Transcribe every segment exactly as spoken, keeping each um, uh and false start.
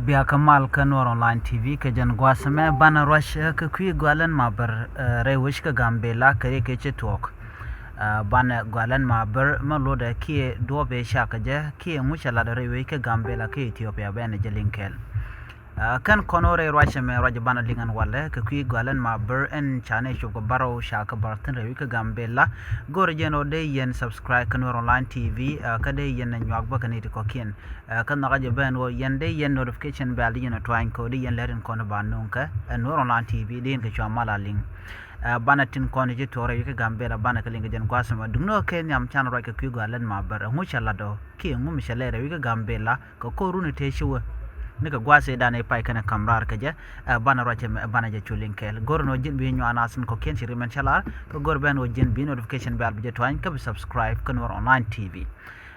Bia kä mal kä Nuɔr Online T V kɛ jɛn gua̱a̱th ɛmɛ banɛ ruac kä kui̱ gua̱a̱lɛn ma bär rɛy wec kä Gambela kɛ ri kɛ ci tuɔɔk. Banɛ gua̱a̱lɛn ma bär mɛ lotdɛ kiɛ duɔ̱ɔ̱p ëë cakɛ jɛ kiɛ ŋucɛ lat rɛy wec kä Gambela kä Ethiopia bɛn jɛ liŋ kɛɛl. Kɛn kɔn ɣöö rɛy ruac ɛmɛ ruac banɛ liŋ ɛn walɛ kɛ kui̱ gua̱a̱lɛn ma bär ɛn canɛ cop kɛ bärɔw cakɛ bär thi̱n rɛy wec kä Gambela. Go̱rɛ jɛn ɣöö dee yɛn subscribe kä Nuɔr Online T V kä dee yɛn nyuak bä kɛ ni ti kɔ̱kiɛn. Kä nhɔkä jɛ bɛn ɣöö yɛn dee yɛn notification bell di yɛn ɔ tuany kɛ ɣöö di yɛn lɛr in kɔn ba nuŋ kɛ ɛ Nuɔr Online T V di yɛn kɛ cua mal a liŋ. Banɛ tin kɔn ci tuɔɔk rɛy wec kä Gambela banɛ kɛ liŋ kɛ jɛn gua̱a̱th ɛmɛ duŋni ɣöö kɛ nhiam canɛ ruac kɛ kui̱ gua̱a̱lɛn ma bär ɛŋu cɛ lat ɔ kiɛ ɛŋu mi cɛ lɛr rɛy wec kä Gambela kɛ ko̱r runi tëë ci wä. Ni kɛ gua̱a̱th ëëdan ëë pay kɛnɛ ka̱m raar kɛ jɛ banɛ ruac ɛmɛ banɛ jɛ cu liŋ kɛɛl go̱r ɛn ɣöö ji̱n bi nyuan ath in kɔ̱kiɛn ci ri mɛn cä lar kɛ go̱r bɛn ɣöö ji̱n bi notification bell bi jɛ tuany kä bi subscribe kä Nuɔr Online T V.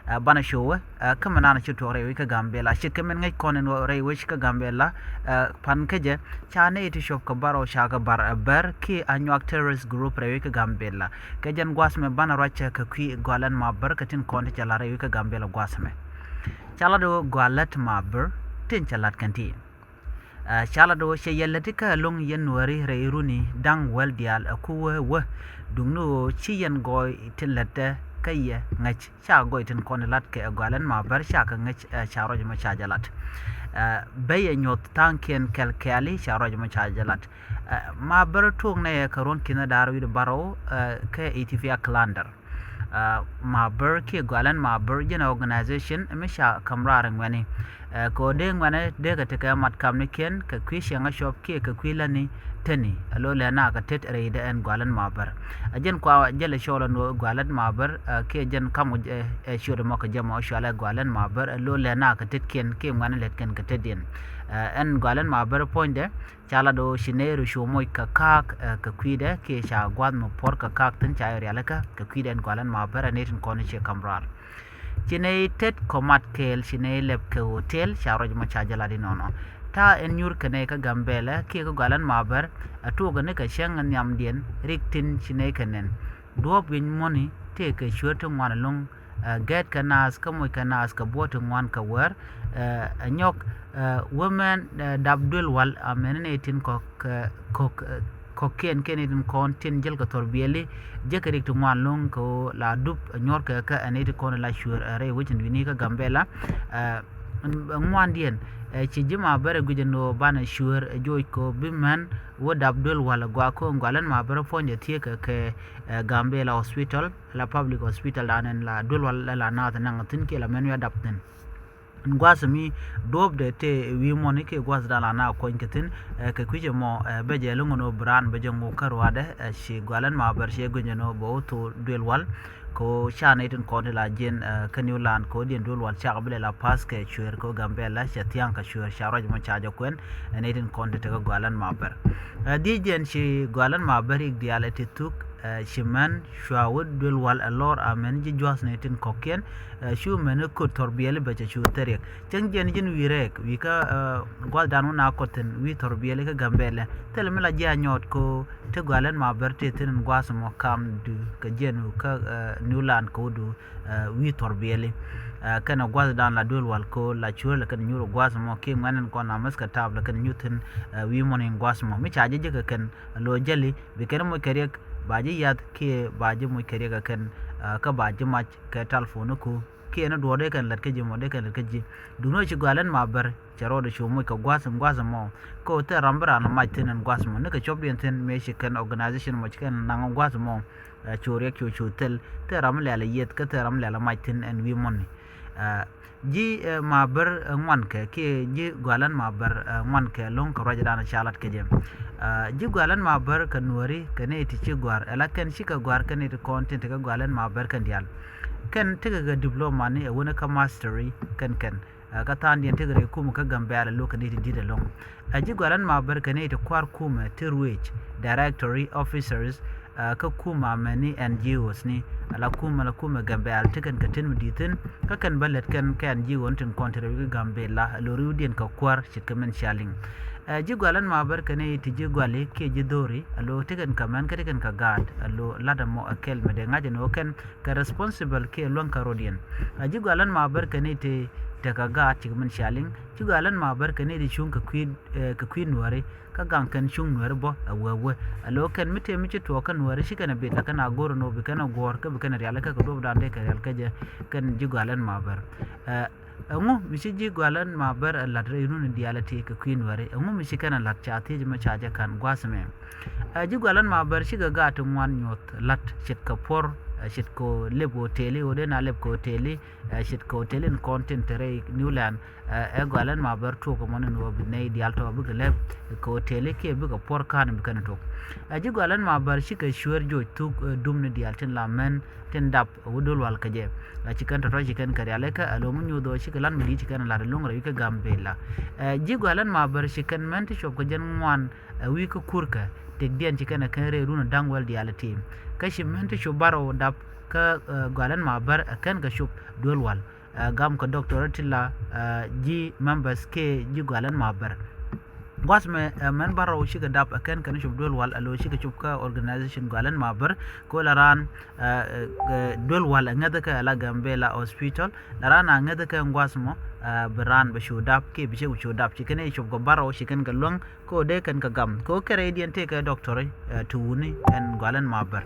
Banɛ show kä mɛ nanɛ ci tuɔɔk rɛy wec kä Gambela ci kɛ mɛn ŋäc kɔn in rɛy wec kä Gambela. Pan kä jɛ ca nɛy ti cop kɛ bärɔw cakɛ bär ɛ bär kiɛ a nyuak terrorist group rɛy wec kä Gambela. Kɛ jɛn gua̱a̱th mɛ banɛ ruac cɛ kɛ kui̱ gua̱a̱lɛn ma bär kɛ tin kɔn ti cɛ la̱t rɛy wec kä Gambela gua̱a̱th mɛ. Ca lat ɣöö gua̱a̱lɛt ma bär tin cɛ la̱t kɛn ti. Ca lat ɣöö cɛ yɛ lät ti kä lo̱ŋ yɛn nuääri rɛy runi da̱ŋ wäl diaal ɛ ku wee wee. Duŋni ɣöö ci yɛn gɔɔy tin lätdɛ kä yɛ ŋäc ca gɔɔy tin kɔn lat kɛ ɛ gua̱a̱lɛn ma bär ca kɛ ŋäc ɛ ca ruac mɔ ca jɛ lat. Bä yɛ nyuɔth tha̱a̱ŋkiɛn kɛl kɛɛli ca ruac mɔ ca jɛ lat. Ma bär tuɔɔk nɛ yɛ kɛ ruɔ̱n ki̱n ɛ da̱r wi̱cdɛ bärɔw kɛ Ethiopia Calendar. Ma bär kiɛ gua̱a̱lɛn ma bär jɛn ɛ organization mi ca ka̱m raar ŋuɛni. Kɛ ɣöö dee ŋuɛni dee kɛ tekɛ mat kamnikiɛn kɛ kui̱ cieŋä cop kiɛ kɛ kui̱ lätni tetni ɛ lo̱ lɛ nakä tet rɛydɛ ɛn gua̱a̱lɛn ma bär. Ɛ jɛn kua jälɛ cɔɔl ɛn ɣöö gua̱a̱lɛn ma bär kiɛ jɛn ka̱m ɛ ciöt ɛmɔ kɛ jɛ mɔ cualɛ gua̱a̱lɛn ma bär ɛ lo̱ lɛ nakä tetkiɛn kiɛ ŋuɛni lätkɛn kɛ tetdiɛn. Ɛn gua̱a̱lɛn ma bär puɔ̱nydɛ. Ca lat ɣöö ci nɛy rɔ cu moc kɛ ka̱a̱k kɛ kui̱dɛ kiɛ ca gua̱a̱th mi puɔ̱r kɛ ka̱a̱k thi̱n ca yɛ rialikä kɛ kui̱dɛ ɛn gua̱a̱lɛn ma bär ɛ nɛy tin kɔn ciɛ ka̱m raar. Ci nɛy tet kɔ mat kɛɛl ci nɛy lɛp kɛ hotel ca ruac mɔ ca jɛ lat inɔnɔ. Ta̱a̱ ɛn nyuur kɛ nɛy kä Gambela kiɛ kä gua̱a̱lɛn ma bär ɛ tuɔɔk ni kɛ cäŋ nhiamdiɛn rik tin ci nɛy kɛ nɛn. Duɔ̱ɔ̱p wi̱ny muɔ̱ni tëëkɛ cueer ti ŋuan ɛlɔ̱ŋ. Gɛɛt kɛ naath kä moc kɛ naath kɛ buɔ̱ɔ̱t ti ŋuan kɛ wäär. Ɛ nyɔk wemɛn dap duël wal amɛn ni tin kɔk kɔk kɔkiɛn kiɛn ni tin kɔn tin jäl kɛ thɔr biɛli. Jek kɛ rik ti ŋuan lo̱ŋ kɛ ɣöö la dup ɛ nyuɔ̱rkɛ kä ɛn ni ti kɔn la cueer ɛ rɛy wec in wi̱ni kä Gambela. Ŋuandiɛn ci ji̱ ma bär ɛ guic ɛn ɣöö banɛ cueer ɛ joc kɛ ɣöö bi mɛn wä dap duël wal ɛ gɔaa kɛ ɣöö gua̱lɛn ma bär ɛ puɔ̱nydɛ thiekɛ kɛ Gambela Hospital. La public hospital dan ɛn la duël wal la naath naŋ thi̱n kiɛ la mɛn wi̱i̱ a dap thi̱n. Ɛn gua̱a̱th mi duɔ̱ɔ̱pdɛ te wi̱i̱ muɔ̱ni kiɛ gua̱a̱th dan la na kuɔ̱ny kɛ thi̱n. Kɛ kui̱c ɛmɔ bɛ jɛ lo̱ŋ ɛn ɣöö bi raan bɛ jɛ ŋok kä ruaadɛ ci gua̱lɛn ma bär ci ɛ gui̱ny ɛn ɣöö bɛ wä thok duël wal. Kɛ ɣöö ca nɛy tin kɔn ti la jiɛn kä New Land kɛ ɣöö diɛn duël wal cakɛ bi lɛ la pa̱th kɛ cueer kɛ ɣöö Gambela cɛ thia̱a̱ŋ kɛ cueer ca ruac mɔ ca jɛ kuɛn. Ɛ nɛy tin kɔn ti tekɛ gua̱lɛn ma bär. Ɛ dhiec jɛn ci gua̱lɛn ma bär rik diaal ɛ ti thuk. Ci män cua wä duël wal ɛ lɔr amɛn ji̱ jua̱thni tin kɔ̱kiɛn. Cu män ɛ köt thɔr biɛli bɛ cɛ cu theriɛk cäŋ jiɛn ji̱n wi̱i̱ rɛɛk wi̱i̱ kä gua̱thdan wä na kɔt thi̱n wi̱i̱ thɔr biɛli kä Gambela. Thilɛ mi la ji̱ a nyɔɔt ko ti gua̱lɛn ma bär ti thi̱n in gua̱th mɔ kam du kɛ jiɛn kä New Land ko du. Wi̱i̱ thɔr biɛli kɛnɛ gua̱thdan la duël wal ko la cuäär lɛ kɛn nyuur gua̱th mɔ kiɛ ŋuɛ̈n in kɔn la mäth kɛ taap lɛ kɛn nyuur thi̱n. Wi̱i̱ mɔn in gua̱th mɔ mi ca jɛ jek kɛ kɛn lo̱ jäli bi kɛn moc kɛ riɛk ba ji̱ yath kiɛ ba ji̱ moc kɛ riɛk kɛ kɛn kä ba ji̱ mac kɛ talpon iku kiɛ ni duɔ̱ɔ̱r dee kɛn lät kä ji̱ mɔ dee kɛn lät kä ji̱. Duŋni ci gua̱lɛn ma bär cɛ rɔɔdɛ cu moc kɛ gua̱th in gua̱th mɔ. Kä ɣöö thil ram bi raan mac thi̱n in gua̱th mɔ ni kɛ copdiɛn thi̱n mëë ci kɛn organization mɔ ci kɛn naŋ gua̱th mɔ. Cu riɛk cu cu thil thil ram lɛl a yieth kä thil ram lɛl a mac thi̱n ɛn wi̱i̱ mɔni. Ji̱ ma bär ŋuan kɛ kiɛ ji̱ gua̱lɛn ma bär ŋuan kɛ lo̱ŋ kɛ ruacdan ca lat kɛ jɛ. Ji̱ gua̱lɛn ma bär kɛ nuääri kɛ nɛy ti ci gua̱r ɛla kɛn cikɛ gua̱r kɛn nɛy ti kɔn tin tekɛ gua̱lɛn ma bär kɛn diaal. Kɛn tekɛ kɛ diploma ni ɛ wänä kä mastery kɛn kɛn. Kä tha̱a̱ŋdiɛn tekɛ rɛy kumɛ kä Gambɛla lo̱k kɛ nɛy ti di̱t ɛlɔ̱ŋ. Ɛ ji̱ gua̱lɛn ma bär kɛ nɛy ti kua̱r kumɛ ti ruëëc directory officers. Kä kumɛ amɛni N G Os ni ala kumɛ la kumɛ Gambɛla tekɛn kɛ tin mi di̱i̱thin kä kɛn bä lät kɛn kɛ N G O ni tin kɔn ti rɛy wi̱i̱ kä Gambɛla alo ri̱wdiɛn kɛ kua̱r ce̱tkɛ min cia liŋ. Ɛ ji̱ gua̱lɛn ma bär kɛ nɛy ti ji̱ gua̱li kiɛ ji̱ dho̱ri alo tekɛn kɛ mɛn kä tekɛn kɛ gaat alo la̱t ɛmɔ ɛ kɛl mi dee ŋa̱c ɛn ɣöö kɛn kɛ responsible kiɛ luäŋ kä rɔ̱diɛn. A ji̱ gua̱lɛn ma bär kɛ ni ti Tekɛ gaat cikɛ min cia liŋ ci gɔaa län ma bär kɛ ni di cuŋ kɛ kui̱, eh, kɛ kui̱ nuääri. Kä gaŋ kɛn cuŋ nuääri bä ɛ wee wee. Alo kɛn mi tëë mi ci tuɔɔk kä nuääri ci kɛn ɛ bit la kɛn a go̱r ɛn ɣöö bi kɛn ɛ guɔ̱ɔ̱r kä bi kɛn ɛ rialikä kɛ duɔ̱ɔ̱pdan dee kɛ rial kä jɛ kɛn ji̱ gɔaa län ma bär. Eh, ɛŋu mi ci ji̱ gɔaa län ma bär ɛ la̱t rɛy run in diaal ɛ ti kɛ kui̱ nuääri? Ɛŋu mi ci kɛn ɛ la̱t ca thiec mɛ ca jɛ ka̱n gua̱a̱th mɛ? Eh, ji̱ gɔaa län ma bär cikɛ gaat ti ŋuan nyuɔ̱th la̱t ce̱tkɛ puɔ̱r, eh, ce̱tkɛ lep hoteli, ɣöö dee na lep kɛ hoteli, eh, ce̱tkɛ hoteli in kɔn tin te rɛy Newland. Eh, ɛ gɔaa län ma bär tuɔɔk ɛmɔ ni nuɔɔk bi nɛy diaal tɔ̱ bikɛ lɛp kɛ hoteli kiɛ bikɛ puɔ̱r ka̱n bi kɛn tuɔɔk. Eh, ji̱ gɔaa län ma bär cikɛ cueer joc thuk, eh, dum ni diaal tin la män tin dap ɛ wä duel wal kɛ jɛ. Eh, ci kɛn tɔ̱tɔ̱ ci kɛn kɛ rialikä alo mi nyuuth ɣöö cikɛ la̱t mi di̱i̱t ci kɛn la̱t ɛlɔ̱ŋ rɛy kɛ Gambɛla. Eh, ji̱ gɔaa län ma bär ci kɛn män ti cuɔp kɛ jɛn ŋuan, eh, wi̱i̱ kä kurkɛ tëkdiɛn ci kɛn ɛ kɛn rɛy run ɛ da̱ŋ wäl diaal ɛ ti. Kä ci män ti cuɔp bärɔw dap kä, eh, gɔaa län ma bär ɛ kɛn kɛ cuɔp duel wal. Eh, gam kɛ doctor ti la, eh, ji̱ members kɛ ji̱ gɔaa län ma bär. Gua̱th mɛ, eh, män bärɔw cikɛ dap ɛ kɛn kɛn cuɔp duel wal alo cikɛ cuɔp kä organization gɔaa län ma bär. Kɛ ɣöö la raan, eh, eh, duel wal ɛ ŋäthä kɛ la Gambɛla Hospital. La raan a ŋäthä kɛ gua̱th mɔ, eh, bi raan bɛ cu dap kiɛ bi cɛ bi cu dap ci kɛn i̱ cuɔp kɛ bärɔw ci kɛn kɛ luäŋ. Kɛ ɣöö dee kɛn kɛ gam kɛ ɣöö kɛ rɛydiɛn tëëkɛ doctor, eh, ti wuni ɛn gɔaa län ma bär.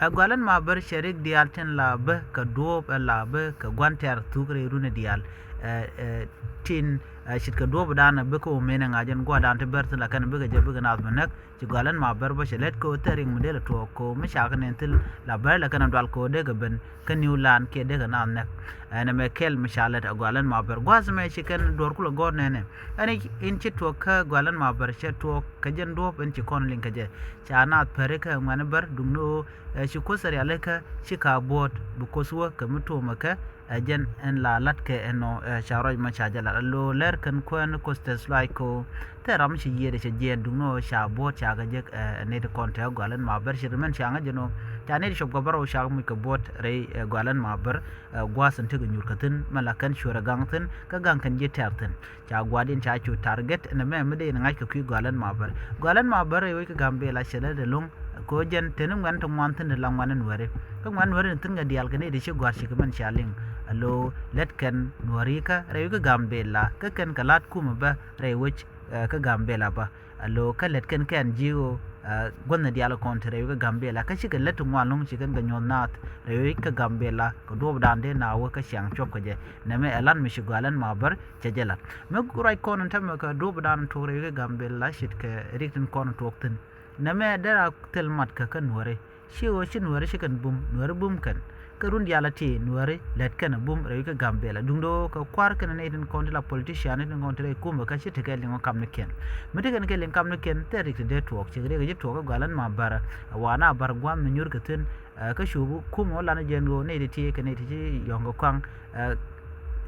Ɛ gɔaa län ma bär cɛ rik diaal tin la bä kɛ duɔ̱ɔ̱p ɛn la bä kɛ gua̱n tɛ̈r thuk rɛy runi diaal. Eh, eh, tin, eh, ce̱tkɛ duɔ̱ɔ̱pdan bä kɛ ɣöö mënɛ ŋa̱c ɛn gua̱a̱rdan ti bär thin la kɛn bikɛ jɛ bikɛ naath mi näk. Ci gɔaa län ma bär bä cɛ lät kɛ ɣöö thil riŋ mi dee la tuɔɔk kɛ ɣöö mi ca kɛ nɛn thil la bär la kɛn dual kɛ ɣöö dee kɛ ben kä Newland kiɛ dee kɛ naath näk. Ɛn ɛmɛ kɛl mi ca lät ɛ gɔaa län ma bär gua̱a̱th ɛmɛ ci kɛn duɔ̱ɔ̱r kulɛ gɔ̱r nɛnɛ. Ɛn in ci tuɔɔk kä gɔaa län ma bär cɛ tuɔɔk kɛ jɛn duɔ̱ɔ̱p in ci kɔn liŋ kɛ jɛ. Ca naath päri kä ŋuɛ̈ni bär duŋni ɣöö, eh, ci kuoth ɛ rialikä ci ka buɔ̱ɔ̱t bi kuoth wä kɛ mi tuɔɔmɛ kɛ, eh, jɛn ɛn la la̱tkɛ ɛn ɣöö, eh, ca ruac mɔ ca jɛ lat alo lɛr kɛn kuäär ni kuoth tɛth luaac kɛ ɣöö thil ram mi ci yiëëdɛ cɛ jiɛɛn duŋni ɣöö ca buɔ̱ɔ̱t ca kɛ jek, eh, nɛy ti kɔn te gɔaa län ma bär ci ri mɛn ca ŋäc jɛn ɣöö ca nɛy ti cop kɛ bärɔw ca kɛ muc kɛ buɔ̱ɔ̱t rɛy, eh, gɔaa län ma bär, eh, gua̱a̱th in tekɛ nyuur kɛ thi̱n mɛ la kɛn cuɛɛr ɛ gaŋ thi̱n kä gaŋ kɛn ji̱ tɛ̈r thi̱n. Ca gua̱a̱r in ca cu target ɛn ɛmɛ mi dee in ŋa̱c kɛ kui̱ gɔaa län ma bär. Gɔaa län ma bär rɛy wec kä Gambɛla cɛ lät ɛlɔ̱ŋ kɛ ɣöö jɛn teni ŋuɛ̈n ti ŋuan thi̱n ti la ŋuɛ̈n nuääri. Kä ŋuɛ̈n nuääri ni thi̱n kɛ diaal kɛ ni ti ci gɔ̱a̱r ci kɛ mɛn cia liŋ. Alo lät kɛn nuääri kä rɛy wec kä Gambɛla kä kɛn kɛ la̱t kumɛ bä rɛy wec, eh, kä Gambɛla bä. Alo kä lät kɛn kɛn ji̱ ɣöö, eh, gua̱n ni diaal kɔn ti rɛy wec kä Gambɛla kä cikɛ lät ti ŋuan lo̱ŋ ci kɛn kɛ nyuɔ̱th naath rɛy wec kä Gambɛla kɛ duɔ̱ɔ̱pdan dee na wä kä ciaŋ cuɔp kɛ jɛ. Nɛmɛ ɛ la̱t mi ci gɔaa län ma bär cɛ jɛ la̱t. Mi ruac kɔn in tämɛ kɛ duɔ̱ɔ̱pdan tuɔɔk rɛy wec kä Gambɛla ce̱tkɛ rik tin kɔn tuɔɔk thi̱n. Nɛmɛ dee ra thil mat kɛ kä nuääri. Ci ɣöö ci nuääri ci kɛn bum, nuääri bum kɛn. Kä run diaal a ti nuääri lät kɛn a bum rɛy wec kä Gambɛla. Duŋdɛ ɣöö kɛ kua̱r kɛn nɛy tin kɔn ti la politician tin kɔn ti rɛy kumɛ kä ci tekɛ liŋ ɔ kamnikiɛn. Mi tekɛn kɛ liŋ kamnikiɛn thil rik ti dee tuɔɔk, ci rik ji̱ tuɔɔk kä gɔaa län ma bär. Ɛ wa na bär gua̱a̱th mi nyuur kɛ thi̱n, eh, kä cu kumɛ ɔ lan jɛn ɣöö nɛy ti ti kɛ nɛy ti ci yɔ̱ŋ kɛ kɔaŋ, eh,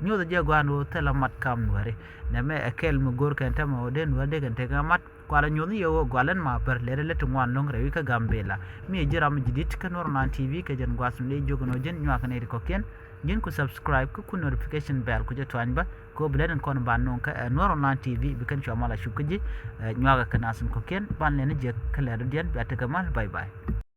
nyuɔth jɛ gɔaa ɛn ɣöö thilɛ mat kam nuääri. Nɛmɛ ɛ kɛl mi go̱r kɛn tämɛ ɣöö dee nuääri dee kɛn tekɛ mat. Kualɛ nyuɔ̱th yɛ ɣöö gɔaa län ma bär lɛr lät ti ŋuan lo̱ŋ rɛy wec kä Gambɛla. Mi ɛ ji̱ ram ji̱ di̱t kä Nuɔr Online T V kɛ jɛn gua̱a̱th mi lɛ jiök ɛn ɣöö jɛn nyuak kɛn nɛy ti kɔ̱kiɛn. Ji̱n ku subscribe kä ku notification bell ku jɛ tuany bä kɛ ɣöö bi lät in kɔn ban no̱o̱ŋ kä ɛ Nuɔr Online T V bi kɛn cua mal a cup kä ji̱, eh, nyuak ɛ kɛ nath in kɔ̱kiɛn ban lɛn ni jɛ kä lɛr dɔ̱diɛn bia tekɛ mal. Bye bye.